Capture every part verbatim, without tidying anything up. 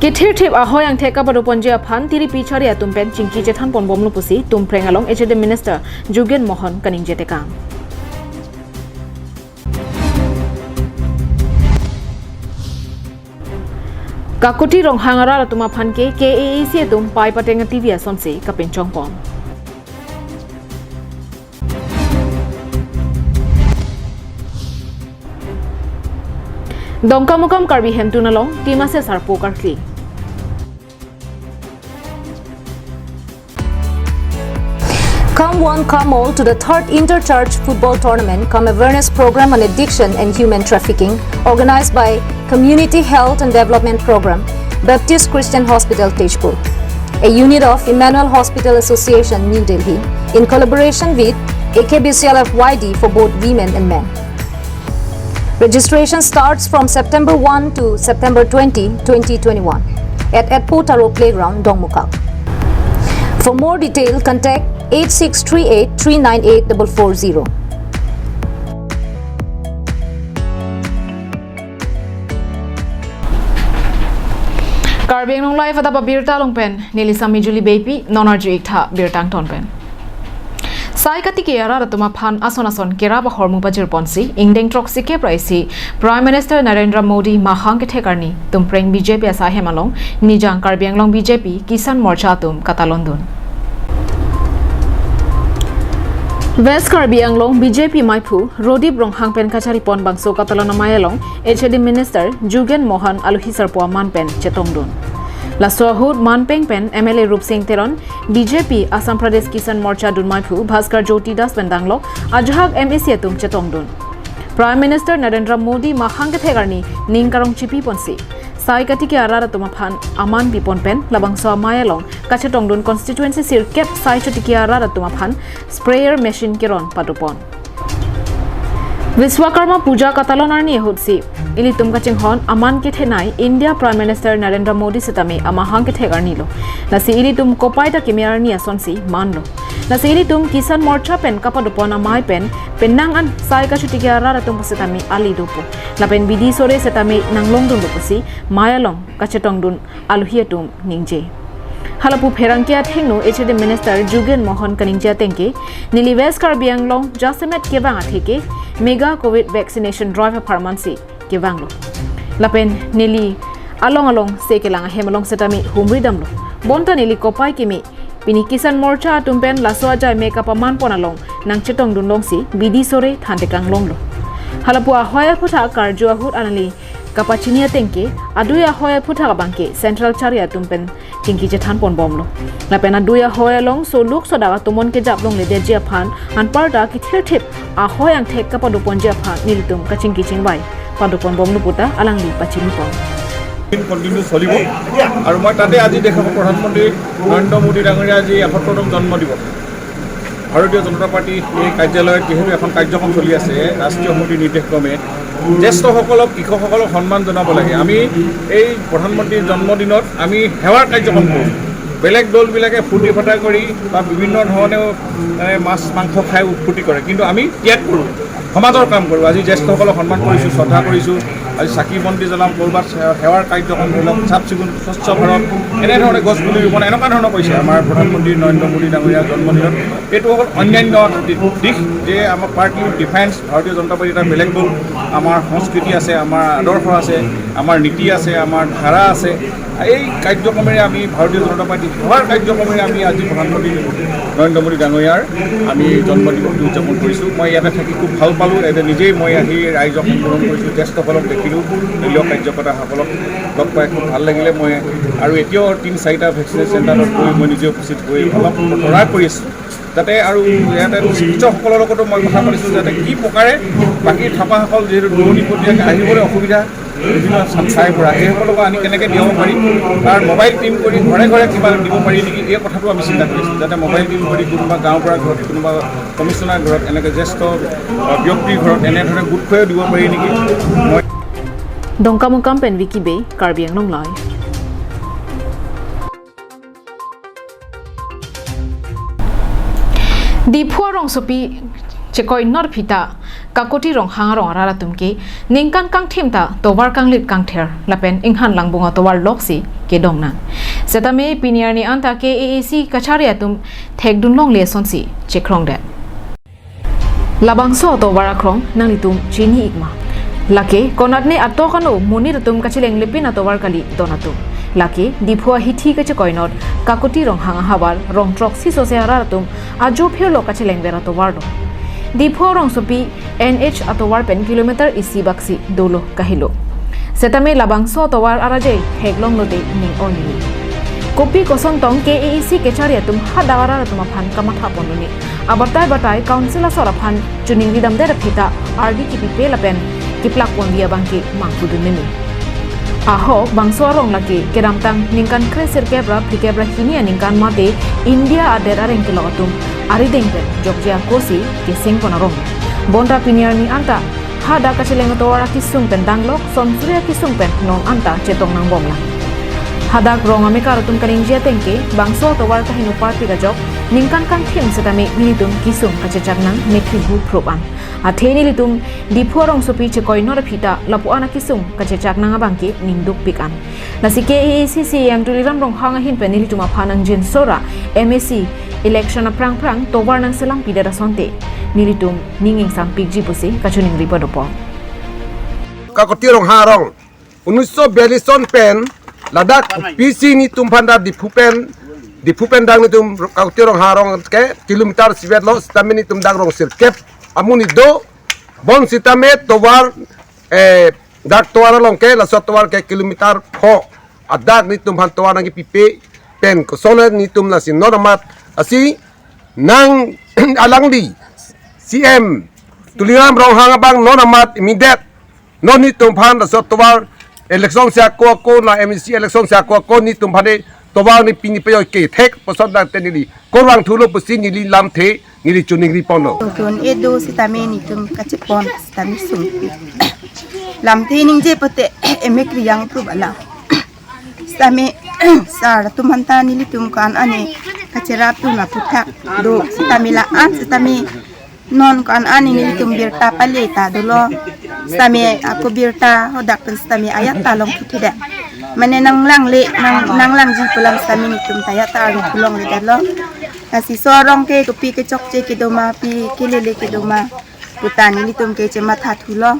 Kethirthip ahoi angthek kapadoponji aphan tiripi chari atum pen chingki chethanponbomlo pusi Tumpreng along H A D Minister Jugen Mohan kaningje tekang. Kakuti Ronghang arat atum aphan ke K A A C atum pai pateng T V asonsi kapinchongpon. Dongkamukam Karbi Hemtun along Timase Sarpo karkli. Come one, come all to the third Inter-Church Football Tournament cum Awareness Program on Addiction and Human Trafficking, organized by Community Health and Development Program, Baptist Christian Hospital, Tezpur, a unit of Emmanuel Hospital Association, New Delhi, in collaboration with A K B C L F Y D for both women and men. Registration starts from September one to September twenty, twenty twenty-one at Etpo Taro Playground, Dongmukak. For more detail, contact eight six three eight three nine eight double four zero. Karbi Anglong Live adap abirta along pen neli Sami Julie Beypi, non arju-ik tha birta angton pen. Sai katiki arat atum aphan ason ason kerap ahormu pajirponsi ingdeng throksi kep ra isi Prime Minister Narendra Modi mahang kethek arni Tumpreng B J P asaihem along Nijang Karbi Anglong B J P Kisan Morcha atum katalondun. West Karbi Anglong B J P maiphu Rodip Ronghang pen kacharipon bangso katalon amei along H A D Minister Jugen Mohan aluhi sarpo aman pen chetongdun. Laso ahut manpeng pen M L A Rupsing Teron, B J P Assam Pradesh Kisan Morcha dunmaiphu Bhaskar Jyoti Das pen danglok ajahak M A C atum chetongdun. Prime Minister Narendra Modi mahang kethek arni ning karong chipiponsi sai katiki arat atum aphan aman pipon pen labangso amei along kachetongdun constituency sirkep sai chotiki arat atum aphan sprayer machine keron padopon. Vishwakarma Puja katalon arni ahutsi ilitum kachinghon aman kethenei India Prime Minister Narendra Modi setame amahang kethek arnilo. Lasi ilitum kopai ta keme arni asonsi manlo. Lasi ilitum Kisan Morcha pen kapadopon amei pen penang an sai kachotiki arat atum setame ali dopo. Lapen bidi sore setame nanglongdunlo pusi mei along kachetongdun aluhi atum ningje. Halapu pherangke athengno H A D Minister Jugen Mohan kaningje atengke, neli West Karbi Anglong jasemet kevang atheke Mega Covid Vaccination Drive apharmansi kevanglo. Lapen neli along along se kelang ahem along setame humri damlo. Bonta neli kopai keme, pini Kisan Morcha atum pen laso ajai me kapamanpon along nangchetongdun longsi bidi sore thantekang longlo. Halapu ahoi aphuthak karju ahut alangli kapachini atengke, adui ahoi aphuthak abangke Central chari atum pen chingki chethanponbomlo. Lapen adui ahoi along soluk sodak atomon kejap longledetji aphan, anparta kethirthip ahoi angthek kapadoponji aphan nelitum kachingki chingvai padoponbomlo puta alangli pachinipon. Continue চলিব। আৰু মই তাতে আজি দেখা প্ৰধানমন্ত্ৰী নৰেন্দ্ৰ মোদী ডাঙৰীয়া আজি এসত্তৰতম জন্মদিবস। ভাৰতীয় জনতা পাৰ্টি এই কাৰ্যালয়ত যিহেতু এখন কাৰ্যক্ৰম চলি আছে, ৰাষ্ট্ৰীয় সমিতিৰ নিৰ্দেশ ক্ৰমে জ্যেষ্ঠসকলক, কৃষকসকলক সন্মান জনাব লাগে। আমি এই প্ৰধানমন্ত্ৰীৰ জন্মদিনত আমি সেৱাৰ কাৰ্যক্ৰম কৰোঁ। বেলেগ দলবিলাকে ফূৰ্তি ফাৰ্তা কৰি বা বিভিন্ন ধৰণেও, মানে, মাছ মাংস খাই ফূৰ্তি কৰে, কিন্তু আমি ত্যাগ কৰোঁ, সমাজৰ কাম কৰোঁ। আজি জ্যেষ্ঠসকলক সন্মান কৰিছোঁ, শ্ৰদ্ধা কৰিছোঁ। আজি চাকি বন্তি জ্বলাম, ক'ৰবাত সে-, সেৱাৰ কাৰ্যক্ৰম ধৰি লওক, চাফ চিকুণ, স্বচ্ছ ভাৰত, এনেধৰণে গছ পুলি ৰোপণ, এনেকুৱা ধৰণৰ কৰিছে আমাৰ প্ৰধানমন্ত্ৰী নৰেন্দ্ৰ মোদী ডাঙৰীয়া জন্মদিনত। এইটো হ'ল অন্যান্য দিশ যে আমাৰ পাৰ্টি ডিফাৰেন্স, ভাৰতীয় জনতা পাৰ্টি এটা বেলেগ দল, আমাৰ সংস্কৃতি আছে, আমাৰ আদৰ্শ আছে, আমাৰ নীতি আছে, আমাৰ ধাৰা আছে। এই কাৰ্যক্ৰমেৰে আমি ভাৰতীয় জনতা পাৰ্টি সেৱাৰ কাৰ্যক্ৰমেৰে আমি আজি প্ৰধানমন্ত্ৰী নৰেন্দ্ৰ মোদী ডাঙৰীয়াৰ আমি জন্মদিনটো উদযাপন কৰিছোঁ। মই ইয়াতে থাকি খুব ভাল পালোঁ। ইয়াতে নিজেই মই আহি ৰাইজক সম্বোধন কৰিছোঁ, জ্যেষ্ঠসকলক দেখিলোঁ, দলীয় কাৰ্যকৰ্তাসকলক লগ পাই খুব ভাল লাগিলে। মই আৰু এতিয়াও তিনি চাৰিটা ভেকচিনেশ্যন চেণ্টাৰত গৈ মই নিজে উপস্থিত হৈ অলপ তৰা কৰি আছোঁ, যাতে আৰু ইয়াতে চিকিৎসকসকলৰ লগতো মই কথা পাতিছোঁ, যাতে কি প্ৰকাৰে বাকী থাপাসকল যিহেতু দূৰণিপতীয়াকৈ আহিবলৈ অসুবিধা, বিভিন্ন ঠাইৰ পৰা সেইসকলকো আনি কেনেকৈ দিব পাৰি, তাৰ মোবাইল টিম কৰি ঘৰে ঘৰে কিবা দিব পাৰি নেকি, এই কথাটো আমি চিন্তা কৰিছোঁ, যাতে মোবাইল টিম কৰি কোনোবা গাঁৱৰ পৰা ঘৰত, কোনোবা কমিশ্যনাৰ ঘৰত, এনেকৈ জ্যেষ্ঠ, আহ, ব্যক্তিৰ ঘৰত এনেধৰণে গোট খুৱাইও দিব পাৰি নেকি। মই Dongkamukam pen Vicky Bey, Karbi Anglong Live. Diphu arongsopi chekoi norphita Kakuti Ronghang arong arat atum ke ningkan kangthim ta tovar kanglit kangther lapen inghan langbung atovar loksi kedongnang. Setame pini arni anta K A A C kachari atum thekdun longle asonsi chekrongdet. Labangso atovar akrong nanglitum chini-ikma? Lake konatne atok ano monit atum kachelengle pin atovar kali don atum. Lake Diphu ahithi kachekoinot Kakuti Ronghang ahavar rong throksi sose arat atum ajo phirlo kachelengver atovar do. Diphu rongsopi N H atovar pen kilometer isi baksi dolo kahelo. Setame labangso atovar arajai theklonglote ning-oi neli. Kopi koson tong K A A C kachari atum hadak arat atum aphan kamatha ponlone. Abatai batai council asor aphan choningri damdet aphi ta ardi kipipe lapen kiplak ponji abangke mangpudun meme. Ahok bangso arong lake kedamtang ningkan kre sirkep ra phlikep ra hini aningkan mate India adet areng kelok atum arideng pen jokje akosi keseng pon arong. Bonta pini arni anta hadak kacheleng atovar akisung pen danglok, sonsuri akisung pen non anta chetong nangbomlang. Hadak rong amekar atum kaningje ateng ke bangso atovar kaheno parpik ajok ningkan kangthim setame nelitum kisung kachechak nang mekri hu phrup an. Athe nelitum Diphu arongsopi chekoinot aphi ta lapu-an akisung kachechak nang abangke ningdukpik an. Lasi K A A C C E M Tuliram Ronghang ahin pen nelitum aphan nangjinso ra M A C election aphrang phrang tovar nangselam pidet asonte nelitum ning ingsampikji pusi kachoningri padopon. Kakuti Ronghang arong, unniso biyallis son pen ladak P C netum aphan dak Diphu pen, Diphu pen dak netum Kakuti Ronghang arong ke kilometer isivet lo, setame netum dak rong sirkep amonit do, bonsitame tovar, eh, dak tovar along ke, laso tovar ke kilometer pho adak netum aphan tovar nangkipipe pen kosonle netum lasi non amat asi nang alangli C M Tuliram Ronghang abang non amat immediate non netum aphan laso tovar election si ako ako na M A C election si ako ako netum aphan de tovar ne pini peyo ke thek poson dangte neli korwang thulo pusi neli lamthe neli choningri ponlo. Tun edo setame netum kachepon setame sungpi. Lamthe ningje pote emek riyang pru bala. Setame sar atum aphan ta nelitum ko-an ane kacherap tun aphuthak do setame la-an setame non ko-an ane nelitum birta pale ta dolo. Setame ako birta hadak pen setame ayat ta long kithedet. Mane nanglangle, nang, nanglangji pu alam setame netum ta ayat ta arlo pulongledetlo. Lasi so arong ke kopi kechokche kedo ma, pi kelele kedo ma puta nelitum ke chematha thulo.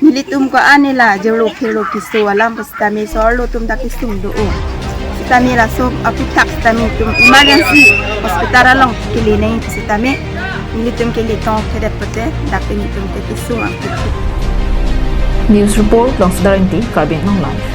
Nelitum ko-an ane la jero phero kiso alam pu setame so arlo atum dak kisung do-o. Setame laso aphuthak setame netum emergency hospital along kele nang setame nelitum kele tong thedet pote dak netum ke kisung ang. News report, Longsedar Ingti, Karbi Anglong Live.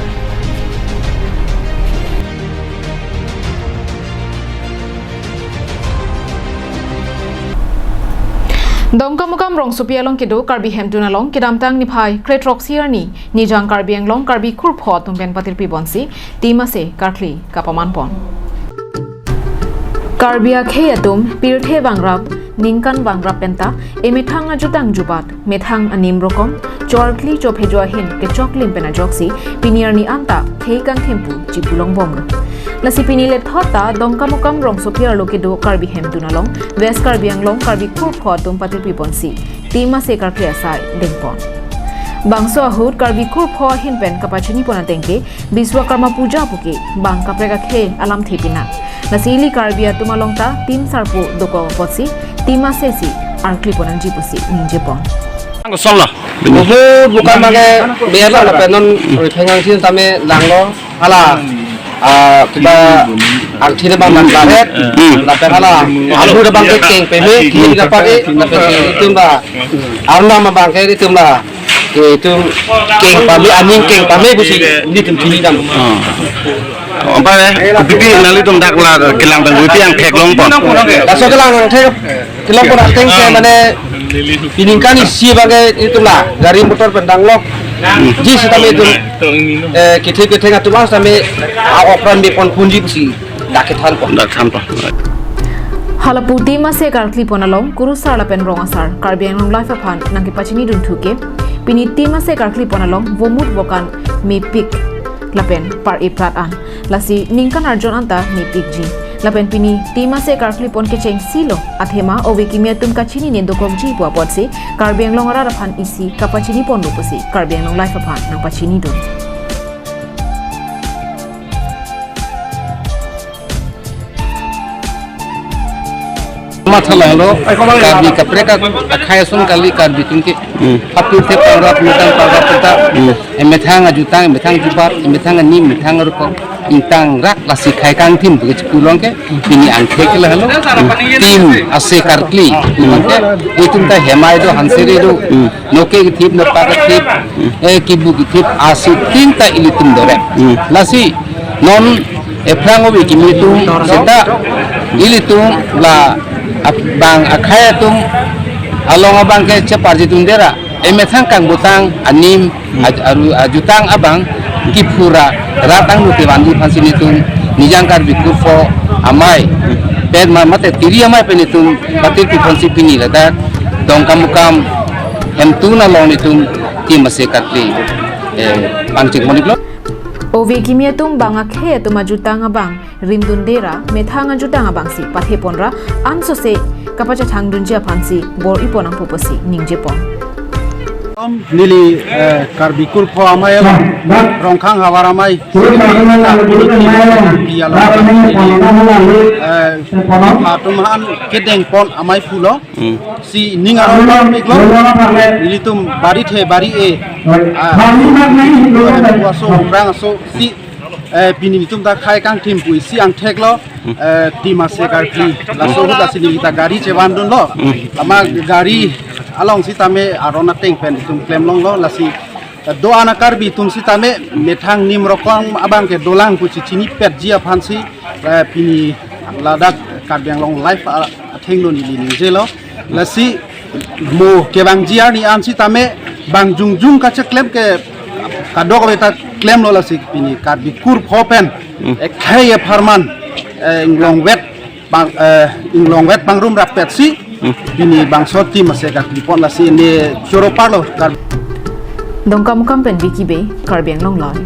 Dongkamukam rongsopi along kedo Karbi Hemtun along kedamtang niphai kre throksi arni Nijang Karbi Anglong Karbi Kurpho atum pen patirpi ponsi Tim Ase karkli kapaman pon. Karbi akhei atum pirthe vangrap, ningkan vangrap penta emethang ajutang jubat, methang anim rokom, cho-arkli chophejo ahin kechoklim pen ajoksi pini arni anta khei kangthim pu chipulong bomlo. Lasi pini lethot ta Dongkamukam rongsopi arlo kedo Karbi Hemtun along West Karbi Anglong Karbi Kurpho atum patirpi ponsi Tim Ase karkli asai dengpon. Bangso ahut Karbi Kurpho ahin pen kapachini pon ateng ke Biswakarma Puja puke bang kaprek akhei alamthe pina. Lasi ili Karbi atum along ta Tim Sarpo dokok apotsi Tim Ase si arkli pon nangji pusi ningje pon. Ang kosong lo. Oho, bukan make biar lah, lapen non riphengang sih tame langlo. Hala, ah, kita arthi de bang langlo. Hmm. Lapen hala, alu de bang ke keng peme, kiri dapat eh, lapen itum ba. Arnam bang ke itum ba. Itum keng pame, aning keng pame pusi netum kiri dam. Oh. Apa eh? Kopi nanglitum dak la kelang pen kopi angthek longpon? Laso kelang angthek, kelongpon angthek ke mane ningkan isi bang ke itum la, gari motor pen danglok. Ji setame itum, eh, kithip kitheng atum setame a-okran bepon punji pusi dak kethanpon. Dak thanpon. Halapu Tim Ase karkli pon along kurusar lapen rong asar Karbi Anglong Live aphan nangkepachini dunthu ke pini Tim Ase karkli pon along vomut vokan mepik lapen par iprat an. Lasi ningkan arjon anta mepikji. Lapen pini Tim Ase karkli pon kechengsi lo, athema ove kimi atum kachinine dokokji pu apotsi Karbi Anglong arat aphan isi kapachini ponlo pusi Karbi Anglong Live aphan nangpachini dun. Matha lahelo, Karbi kaprek akhei ason kali Karbi atum ke. Hmm. Aphi the pangrap, methang pangrap ta. Hmm. Emethang ajutang, emethang jubat, emethang anim, emethang arokok. Ingtangrak lasi khei kangthim pu ke chipu along ke, pini angthek lahelo. Hmm. Tim ase karkli. Hmm. Ke, itum ta hemai do, hanse re do. Hmm. Noke kethip, nopak kethip, eh, kibu kethip, asi tin ta ilitum dore. Hmm. Lasi, non ephrang ove kimi atum, seta ilitum la ap-, bang akhei atum along abang ke cheparji atum dera, emethang kangbutang anim, aj-, aru, ajutang abang kiphura rat angno kevanji aphansi nelitum Nijang Karbi Kurpho Amei pen ma mate Tiri Amei pen nelitum patir pu aphansi pini ladak Dongkamukam hemtun along nelitum tim ase karkli, eh, pangcheng pon-iklo. Ove kimi atum bang akhei atum ajutang abang rimdun dera, methang ajutang abangsi patheponra, ansose kapachethangdunji aphansi bor-ipon nangpo pusi ningjepon. Om neli, eh, Karbi Kurpho Amei along, Rongkhang Havar Amei, eh, atum aphan kedengpon amei pulo. Hmm. Si ning arong pon-iklo, nelitum bari the bari e, ah, aso, rang aso, si, eh, pini nelitum ta khei kangthim pu isi angthek lo, eh, tim ase karkli, laso ahut asi neli ta gari chevandunlo, ama gari along sitame aron ateng pen nelitum klem longlo, lasi, eh, do-an a-Karbi atum sitame methang nim arokok abang ke dolang pu chechinipetji aphansi, eh, pini ladak Karbi Anglong Live a-, athengno neli ningjelo. Lasi mo kevangji arni an sitame bang jongjong kacheklem ke kadokave ta klemlo, lasi pini Karbi Kurpho pen, hmm, ekhei epharman, eh, inglongvet pang, eh, inglongvet pangrumrappetsi, hmm, pini bangso tim ase karkli pon, lasi ne choro parlo Kar- Dongkamukam pen Vicky Bey, Karbi Anglong Live.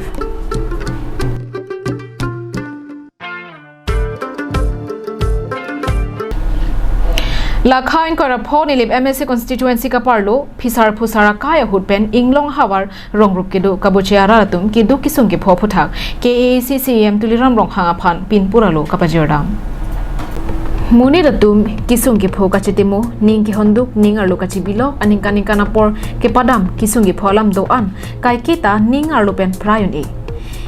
Lakha ingkoi ra pho Nilip M A C constituency kaparlo, phisar phusar akai ahut pen inglong havar rongrup kedo kabuche arat atum keduk kesung kepho aphuthak K A A C C E M Tuliram Ronghang aphan pinpur alo kapajirdam. Monit atum kesung kepho kachetimo, ning kehonduk, ning arlo kachibilo, aningkan ningkan apor kepadam kesung kepho alam do-an kaiketa ning arlo pen phrei un-e.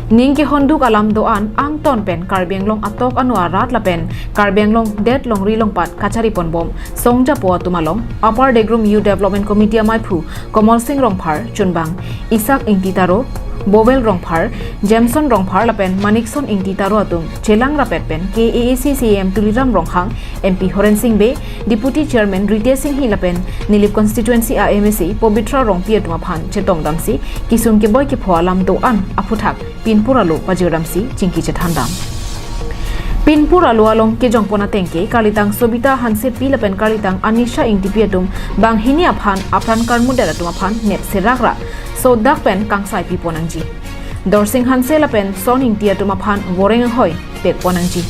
Ning kehonduk alam do-an angton pen Karbi Anglong atok ano arat lapen Karbi Anglong det longri longpat kachari ponbom songjapo atum along Upper Degrum Youth Development Committee amaiphu Komol Sing Rongphar, chunbang Isak Ingti Taro, Bowel Rongphar, Jameson Rongphar lapen Manikson Ingti Taro atum chelang rapet pen K A A C C E M Tuliram Ronghang, M P Horen Sing Bey, Deputy Chairman Ritesh Enghi lapen Nilip constituency a M A C Pobitra Rongpi atum aphan chetongdamsi kesung keboi kepho alam do-an aphuthak pinpur alo pajirdamsi chingki chethandam. Pinpur alo along kejongpon ateng ke kalitang Sobita Hansepi lapen kalitang Anisha Ingtipi atum banghini aphan apran karmudet atum aphan nep serak ra sodak pen kangsai pipon nangji. Dorsing Hanse lapen Son Ingti atum aphan voreng ahoi pekpon nangji.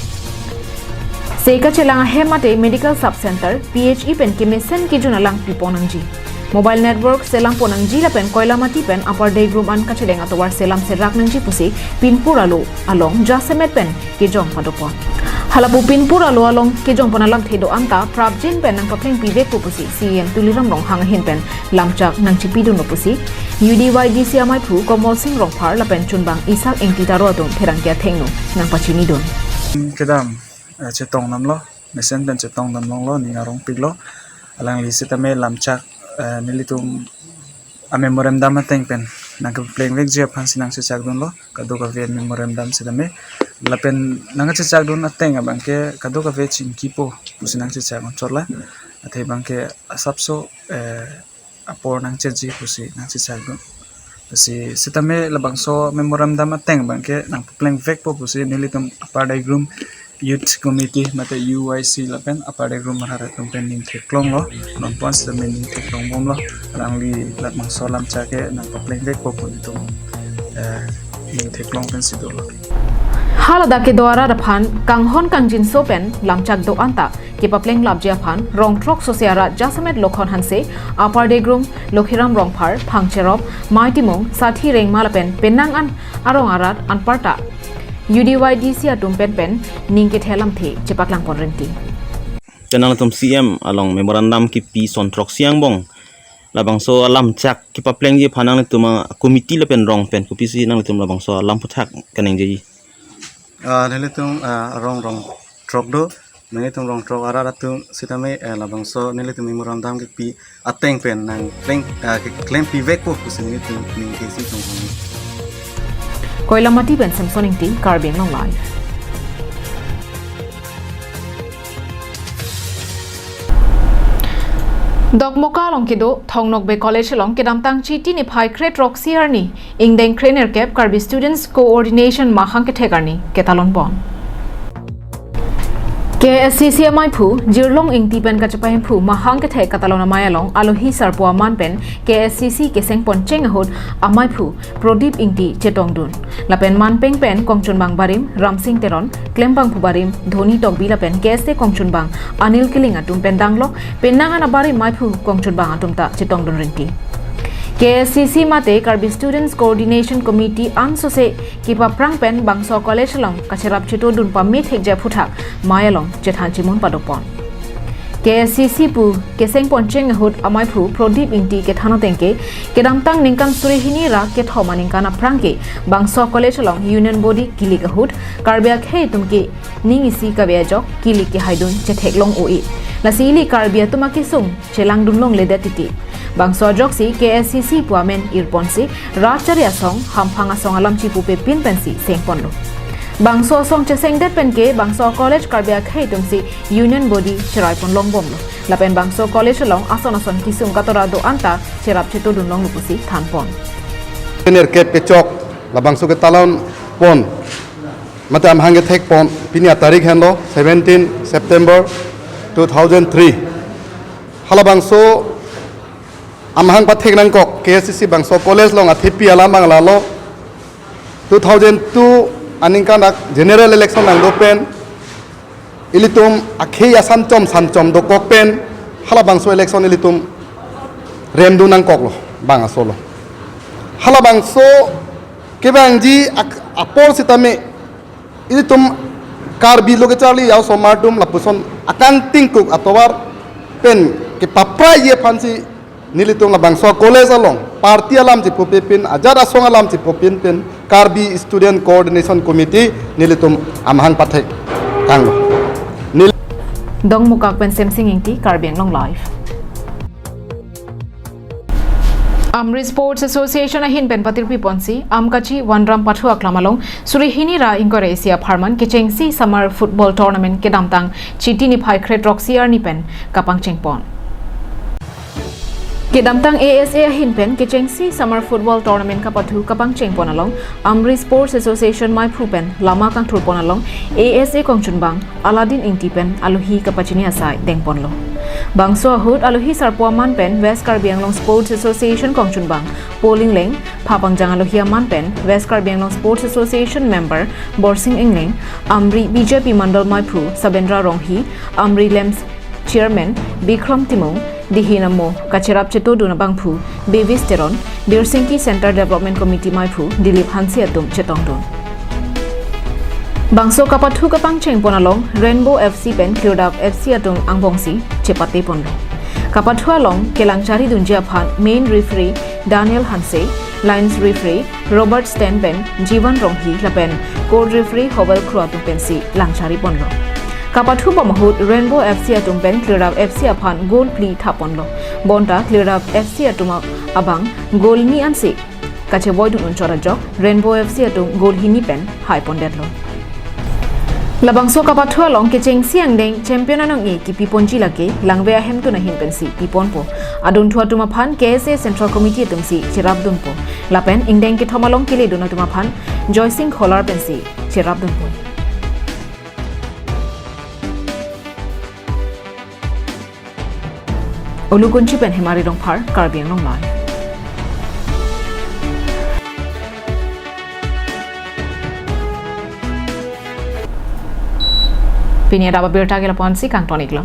Se kachelang ahem mate Medical Sub Center, P H E pen kemesen kejun alang pipon nangji. Mobile network selam pon nangji lapen Koilamati pen Upper Degrum an kachedeng atovar selam serak nangji pusi pinpur alo along jasemet pen kejong padopon. Halapu pinpur alo along kejongpon alamthe do-an ta prapjin pen nangpapleng pivekpo pusi C E M Tuliram Ronghang ahin pen lamchak nangchipidunlo pusi U D Y D C amaiphu Komol Sing Rongphar lapen chunbang Isak Ingti Taro atum pherangke athengno nangpachinidun. Kedam, eh, chetongdamlo, mesen pen chetongdam longlo, ning arongpiklo. Alangli sitame lamchak, eh, nelitum a-memorandum ateng pen nangkeplengvekji aphansi nangchechakdunlo, kadokave memorandum sitame. Lapen nangchechakdun ateng abangke kadokave chingkipo pusi nangchechakdun chotlo. Athe abangke asapso, eh, apor nangchetji pusi nangchechakdun. Si sitame labangso memorandum ateng abangke nangpaplengvekpo pusi nelitum Upper Degrum Youth Committee mate U Y C lapen Upper Degrum arat atum pen ning theklonglo, nonpon sitame ning theklongbomlo, alangli labangso lamchak ke nangpaplengvekpo pu nelitum, eh, ning theklong pensi dolo. Haladak kedo arat aphan kanghon kangjinso pen lamchak do-an ta kepaplenglapji aphan rong throksi arat jasemet Lokhon Hanse, Upper Degrum, Lokhiram Rongphar, Phangcherop, Mei Timung, Sathi Rengma lapen penang an arong arat anparta U D Y D C atum penpen ning kethe alamthe chepaklangpon rinti. Pen nanglitum C M along memorandum kipi son throksi angbong labangso alam chak kepaplengji aphan nanglitum a-committee lapen rong pen kopisi nanglitum labangso alam aphuthak kaningjeji? Ah, nelitum, ah, rong rong throk do, nelitum rong throk arat atum sitame, eh, labangso nelitum memorandum kipi ateng pen nangpleng, ah, keklempivekpo pusi nelitum ningkesi tong. Koilamati pen Samson Ingti, Karbi Anglong Live. Dokmoka along kedo Thong Nokbe College along kedamtang Chiti niphai kre throksi arni ingdeng kre nerkep Karbi Students Coordination mahang kethek arni ketalon pon. K S C C amaiphu Jirlong Ingti pen kachepahemphu mahang kethek katalon amei along alohi sarpo aman pen K S C C keseng poncheng ahut amaiphu Prodip Ingti chetongdun. Lapen manpeng pen kongchunbang barim Ramsing Teron, klembangphu barim Dhoni Tokbi lapen K S A kongchunbang Anil Killing atum pen danglok, penang an abarim maiphu kongchunbang atum ta chetongdun rinti. K S C C mate Karbi Students Coordination Committee ansose kepaphrang pen bangso college along kacherap chetodun pame thekji aphuthak mei along chethan chimun padopon. K S C C pu keseng poncheng ahut amaiphu Prodip Ingti kethan ateng ke kedamtang ningkan suri hini ra kethom aningkan aphrang ke bangso college along union body kilik ahut Karbi akhei atum ke ning isi kave ajok kilik kehaidun chetheklong o-e. Lasi ili Karbi atum akesung chelangdun longledet titi. Bangso ajoksi K S C C pu amen irponsi rat chari asong, hamphang asong alam chipupe pin pensi sengponlo. Bangso asong chesengdet pen ke bangso college Karbi akhei atumsi union body cherai pon longbomlo. Lapen bangso college along ason ason kisung katora do-an ta cherap chetodun longlo pusi thanpon. Nerkep kechok labangso ketalon pon mate amahang kethek pon pini atarik henlo seventeen September two thousand three. Halabangso amahang pathek nangkok K S C C bangso college along athepi alam abang lalo, two thousand two aningkan dak general election nangdo pen ilitum akhei asanchom sanchom dokok pen halabangso election ilitum remdun nangkoklo bang asolo. Halabangso kevangji ak-, apor sitame ilitum Karbi lo kecharli jaosomar atum lapuson akangting kuk atovar pen kepapraiji aphansi nelitum labangso college along party alam chipupe pin, ajat asong alam chipupe pin, Karbi Student Coordination Committee nelitum amahang pathek tanglo. Nel- Dongmukak pen Semsing Ingti, Karbi Anglong Live. Amri Sports Association ahin pen patirpi ponsi Amkachi Vanram Pathu Aklam along suri hini ra ingkoi ra isi apharman kechengsi Summer Football Tournament kedamtang Chiti niphai kre throksi arni pen kapangcheng pon. Kedamtang A S A ahin pen kechengsi Summer Football Tournament kapathu kapangcheng pon along Amri Sports Association maiphu pen lama kangthur pon along A S A kongchunbang Aladin Ingti pen alohi kapachini asai dengponlo. Bangso ahut alohi sarpo aman pen West Karbi Anglong Sports Association kongchunbang Poling Leng, phapangjang alohi aman pen West Karbi Anglong Sports Association member Borsing Engleng, Amri B J P Mandal maiphu Sabendra Ronghi, Amri Lems Chairman Bikrom Timung, dihin amo kacherap chetodun abangphu Bevis Teron, Birsingki Center Development Committee maiphu Dilip Hanse atum chetongdun. Bangso kapathu kapangcheng pon along Rainbow F C pen Klirdap F C atum angbongsi chepate ponlo. Kapathu along kelangchari dunji aphan main referee Daniel Hanse, lines referee Robert Sten pen Jivan Ronghi lapen court referee Howell Kro atum pensi langchari ponlo. Kapathu bom ahut Rainbow F C atum pen Klirdap F C aphan goal phli thaponlo. Bonta Klirdap F C atum abang goal ni ansi kachevoidun unchot ajok Rainbow F C atum goal hini pen haipondetlo. Labangso kapathu along kechengsi angdeng champion anong-e kipi ponji lake langve ahemtun ahin pensi piponpo. Adunthu atum aphan K S A Central Committee atumsi cherapdunpo. Lapen ingdeng kethom along keledun atum aphan Joysing Kholar pensi cherapdunpo. Ulukunchi pen Hemari Rongphar, Karbi Anglong Live. Pini adap abirta ke lapu-ansi kangton-iklo.